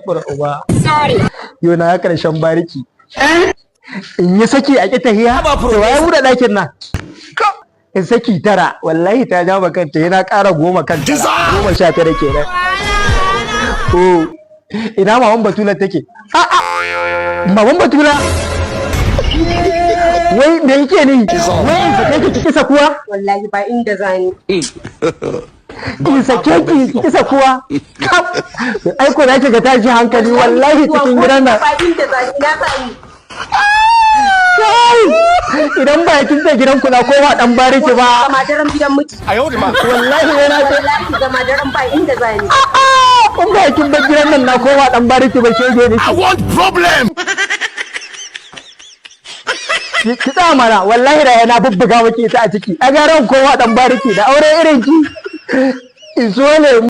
Bura uba. Yau na karshen bariki. In yi saki a ƙi tahiya? To ya buɗe ɗakin nan? In saki tara, wallahi ta jama kanta, yana ƙara 10 kan tara. 19 kenan. Oh, ina maman Batula take? A'a, maman Batula. Wai me yake ni? Wai in sake ki kisa kuwa? Wallahi ba inda zani. In sake ki kisa kuwa? Ai ko za ki ga tashi hankali wallahi cikin gidan nan. Ba inda zani, na zani. Kai! Idan ba kin ce gidan ku na koma dan bariki ba. Gama daren gidan miji. Wallahi yana ce Wallahi gama daren, ba inda zani. Kun ba kin bar gidan nan na koma dan bariki ba, shege ni. I want problem. Ki tsaya mana, wallahi da yana bubbuga miki ita a ciki. A garan koma dan bariki da aure irin ki. In so ne.